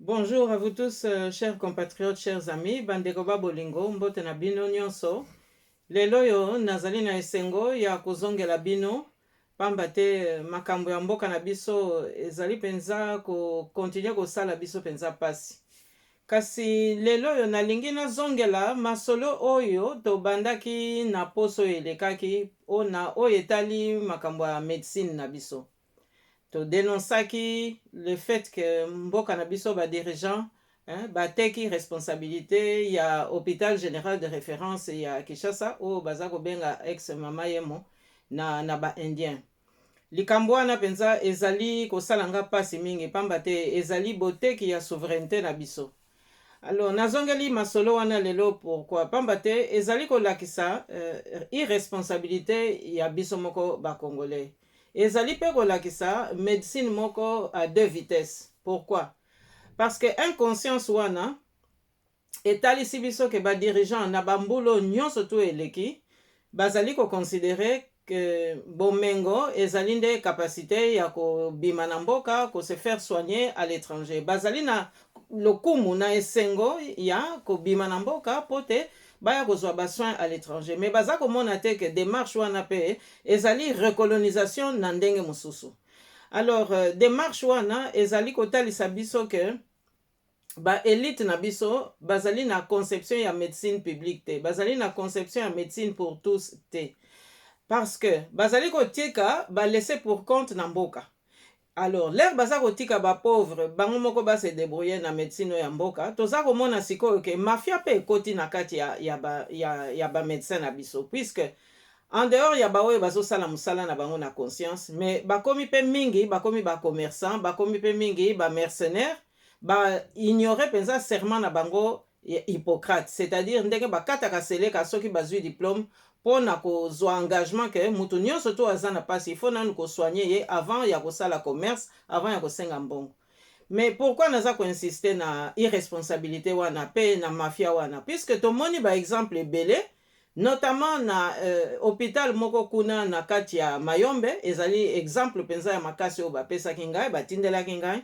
Bonjour à vous tous, chers compatriotes, chers amis, bandeko ba bolingo, mbote na bino nyonso. Lelo oyo nazali na esengo ya kozongela bino, pamba te makambo ya mboka na biso ezali mpenza ko continuer kosala biso mpenza pasi. Kasi lelo oyo nalingi nazongela masolo oyo tobandaki na poso oyo elekaki na oyo etali makambo ya medecine na biso. To denoncaki le fait que mboka na biso ba dirigeants, hein, bateki responsabilite ya hopital general de reference ya Kinshasa oyo baza kobenga ex Mama Yemo na ba Indiens. Likambo wana mpenza ezali kosala nga mpasi mingi, pamba te ezali boteki ya souveraineté na biso. Alors nazongeli masolo wana lelo pourquoi? Pamba te ezali kolakisa irresponsabilité ya biso moko ba Congolais. Ezali mpe kolakisa médecine moko à deux vitesses. Pourquoi? Parce que inconscience wana etalisi biso ke badirigeant na bambulo nyonso tu eleki bazali koconsidérer ke bomengo ezali nde capacité ya kobima na mboka, ko se faire soigner à l'étranger. Bazali na lokumu na esengo ya kobima na mboka mpo te baya kozwa basoin à l'étranger, mais baza komona te ke démarche wana mpe ezali recolonisation na ndenge mosusu. Alors démarche wana ezali kotalisa biso ke baélite na biso bazali na conception ya médecine publique te, bazali na conception ya médecine pour tous te, parce que bazali kotika balaissés pour compte na mboka. Alors l'heure baza kotika bapauvre bango moko base débrouiller na médecine oyo ya mboka, toza komona sikoyo ke mafia mpe ekoti na kati ya bamédecin na biso, puisque en dehors ya baoyo bazosala mosala na bango na conscience, mais bakomi mpe mingi, bakomi bacommerçant, bakomi mpe mingi bamercenaire, baignore mpenza serment na bango Hippocrate, c'est-à-dire ndenge bakataka seleka soki bazwi diplôme mpo na kozwa engagement ke moto nyonso to aza na mpasi, il faut nanu kosoigner ye avant ya kosala commerce, avant ya kosenga mbongo. Mais pourquoi naza koinsiste na irresponsabilité wana mpe na mafia wana? Puisque tomoni baexemple ebele, notamment na hôpital moko kuna na kati ya Mayombe. Ezali exemple mpenza ya makasi oyo bapesaki ngai, batindelaki ngai.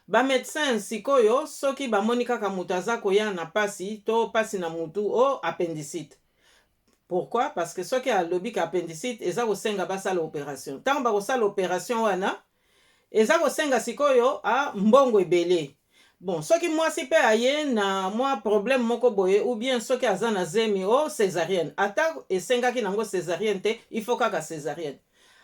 Bamédecin sikoyo, soki bamoni kaka moto aza koya na pasi to pasi na mutu o appendicite, pourquoi? Parce que soki alobi ka appendicite, eza kosenga basala opération. Ntango bakosala opération wana, eza kosenga sikoyo a mbongo ebele. Bon, soki mwasi mpe aye na mwa problème moko boye, ou bien soki aza na zemi, o césarienne, ata esengaki nango césarienne te, il faut kaka césarienne.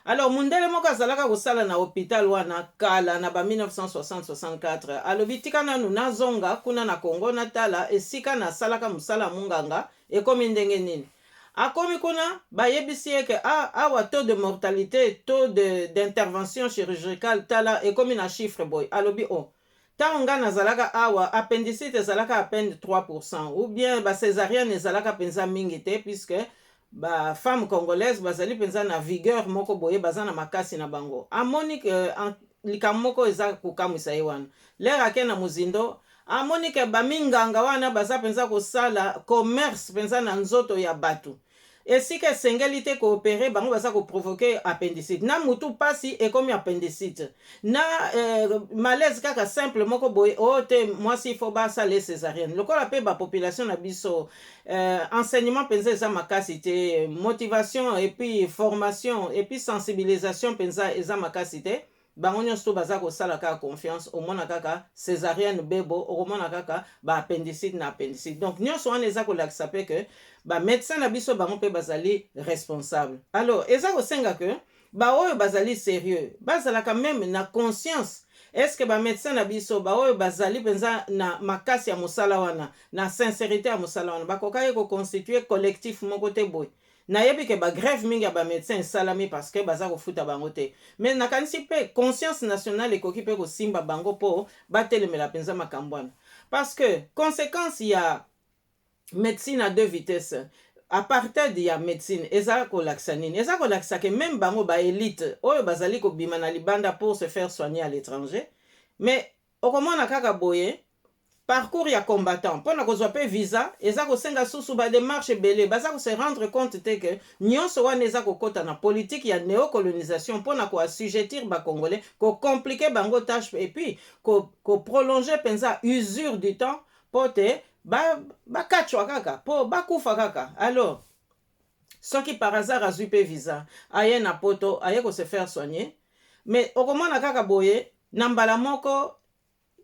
Alors mundele moko azalaka kosala na hôpital wana kala na ba 1960-64 alobi: "Tika nanu nazonga kuna na Congo, natala esika nasalaka mosala ya munganga ekomi ndenge nini." Akomi kuna, bayebisi ye ke ah, awa taux de mortalité, taux d'intervention chirurgicale, tala ekomi na chiffre boye. Alobi: "O oh, ntango ngai nazalaka awa, appendicite ezalaka à peine 3 ou bien bacésarienne ezalaka mpenza mingi te, puisque bafemme congolaise bazali mpenza na vigueur moko boye, baza na makasi na bango." Amoni ke likambo moko eza kokamwisa ye wana. L'heure ake na mozindo, amoni ke baminganga wana baza mpenza kosala commerce mpenza na nzoto ya bato. Esika esengeli te koopérer, bango baza koprovoquer appendicite, na mutu mpasi ekomi appendicite, na malaise kaka simple moko boye, oyo te mwasi ifo basala césarienne. Lokola mpe bapopulation na biso, enseignement mpenza eza makasi te, motivation et puis formation et puis sensibilisation mpenza eza makasi te, bango nyonso to baza kosala kaka confiance. Omona kaka césarienne bebo, okomona kaka baappendicite na appendicite. Donc nyonso wana eza kolakisa mpe ke bamédecin na biso bango mpe bazali responsable. Alors eza kosenga ke baoyo bazali sérieux bazalaka même na conscience. Est ce que bamédecin na biso, baoyo bazali mpenza na makasi ya mosala wana, na sincérité ya mosala wana, bakokaki koconstituer collectif moko te boye? Nayebi ke bagrève mingi ya bamédecin esalami parce que baza kofuta bango te, mais nakanisi mpe conscience nationale ekoki mpe kosimba bango mpo batelemela mpenza makambo wana, parce que conséquence ya médecine à deux vitesses, apartheid ya médecine, eza kolakisa nini? Eza kolakisa ke même bango baélite oyo bazali kobima na libanda pour se faire soigner à l'étranger, mais okomona kaka boye. Parcours ya combattant mpona kozwa mpe visa eza kosenga susu badémarche ebele. Baza kose rendre compte te ke nyonso wana eza kokɔta na politique ya néocolonisation mpona koassujettir Bacongolais, kocompliquer bango tâche et puis koprolonger mpenza usure du temps mpo te bakatchwa kaka mpo bakufa kaka. Alors soki par hasard azwi mpe visa, aye na Poto, aye kose faire soigner, mais okomona kaka boye na mbala moko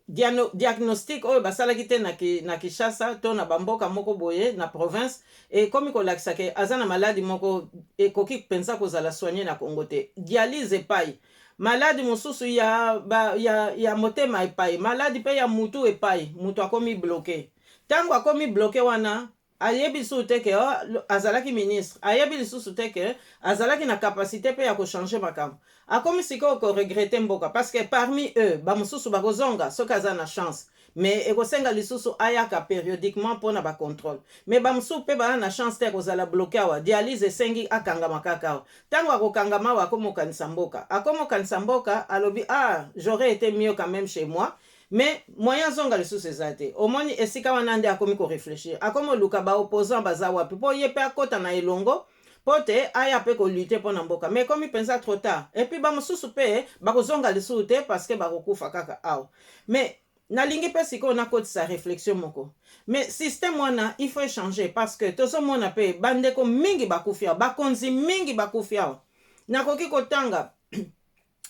diagnostic oyo basalaki te na Kinshasa to na bamboka moko boye na province ekomi kolakisa ke aza na maladi moko ekoki mpenza kozala soigné na Congo te. Dialyse epai, maladi mosusu ya motema epai, maladi mpe ya mutu epai. Mutu akomi bloqué. Ntango akomi bloqué wana, ayebi lisusu te ke, oh, azalaki ministre, ayebi lisusu te ke azalaki na capacité mpe ya kochanger makambo. Akomi sikoyo koregretter mboka, parce que parmi eux bamosusu bakozonga soki aza na chance, mais ekosenga lisusu ayaka périodiquement mpona bacontrôle. Mais bamosusu mpe baza na chance te, kozala bloqué awa, dialyse esengi akangama kaka awa. Ntango akokangama awa, akomokanisa mboka, akomokanisa mboka, alobi: "Ah, j'aurais été mieux quand même chez moi." Mais moyen azonga lisusu eza te. Omoni esika wana nde akomi koréfléchir, akomi oluka baopposant baza wapi mpo ye mpe akɔta na elongo mpo te aya mpe kolutter mpo na mboka. Mais ekomi mpenza trop tard. Et puis bamosusu mpe bakozonga lisusu te parce que bakokufa kaka awa. Mais nalingi mpe sikoyo nakotisa réflexion moko. Mais système wana, il faut échanger, parce que tozomona mpe bandeko mingi bakufi awa, bakonzi mingi bakufi awa. Nakoki kotanga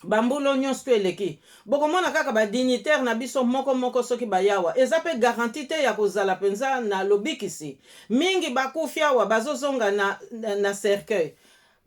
bambula nyonso to eleki, bokomona kaka badignitaire na biso moko moko soki bayawa, eza mpe garantie te ya kozala mpenza na lobikisi. Mingi bakufi awa, bazozonga na cercueil.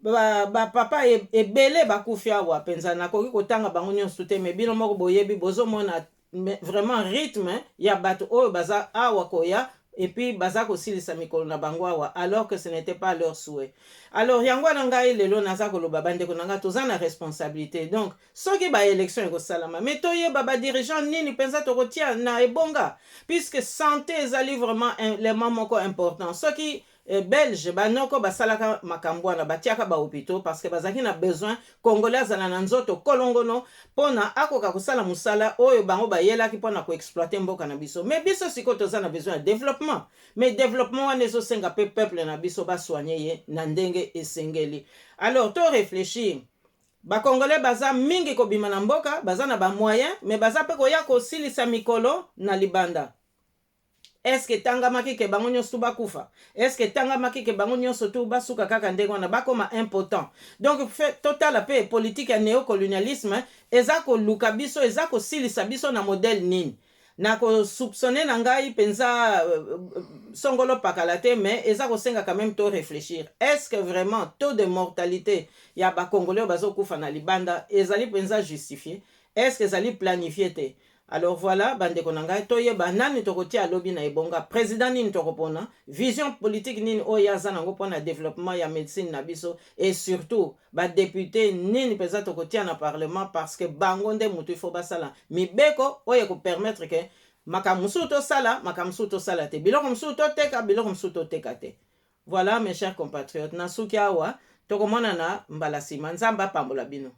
Bapapa ba ebele bakufi awa mpenza, nakoki kotanga bango nyonso te, mais bino moko boyebi, bozomona vraiment rythme ya bato oyo baza awa koya et puis baza kosilisa mikolo na bango awa alors que ce n'était pas leur souhait. Alors yango wana ngai lelo naza koloba, bandeko na ngai, toza na responsabilité. Donc soki baélection ekosalama, mais toyeba badirigeant nini mpenza tokotia na ebonga, puisque santé ezali vraiment élément moko important. Soki Belge, banoko basalaka makambo wana, batiaka bahôpitaux parce que bazalaki na besoin Congolais azala na nzoto kolongono mpona akoka kosala mosala oyo bango bayelaki mpona koexploiter mboka na biso. Mais biso sikoyo toza na besoin ya développement, mais développement wana ezosenga mpe peuple na biso basoigner ye na ndenge esengeli. Alors to réfléchir. Bakongolais baza mingi kobima na mboka, baza na bamoyen, mais baza mpe koya kosilisa mikolo na libanda. Est-ce etangamaki ke bango nyonso tu bakufa? Est-ce etangamaki ke bango nyonso tu basuka kaka ndenge wana, bakoma impotent? Donc totala mpe politique ya néocolonialisme eza koluka biso, eza kosilisa biso na modèle nini. Na kosoupçonner na ngai mpenza songolo pakala te, mais eza kosenga quand même to réfléchir: est-ce que vraiment taux de mortalité ya Bakongolais oyo bazokufa na libanda ezali mpenza justifié? Est-ce que ezali planifié te? Alors voilà, bandeko na ngai, toyeba nani tokotia alobi na ebonga, président nini tokopona, vision politique nini oyo aza nango mpona développement ya médecine na biso, et surtout badéputé nini mpenza tokotia na parlement, parce que bango nde motu il faut basala mibeko oyo ekopermettre ke makambo mosusu tosala, makambo mosusu tosala te, biloko mosusu toteka, biloko mosusu toteka te. Voilà, mes chers compatriotes, nasuki awa. Tokomonana mbala nsima. Nzambe apambola bino.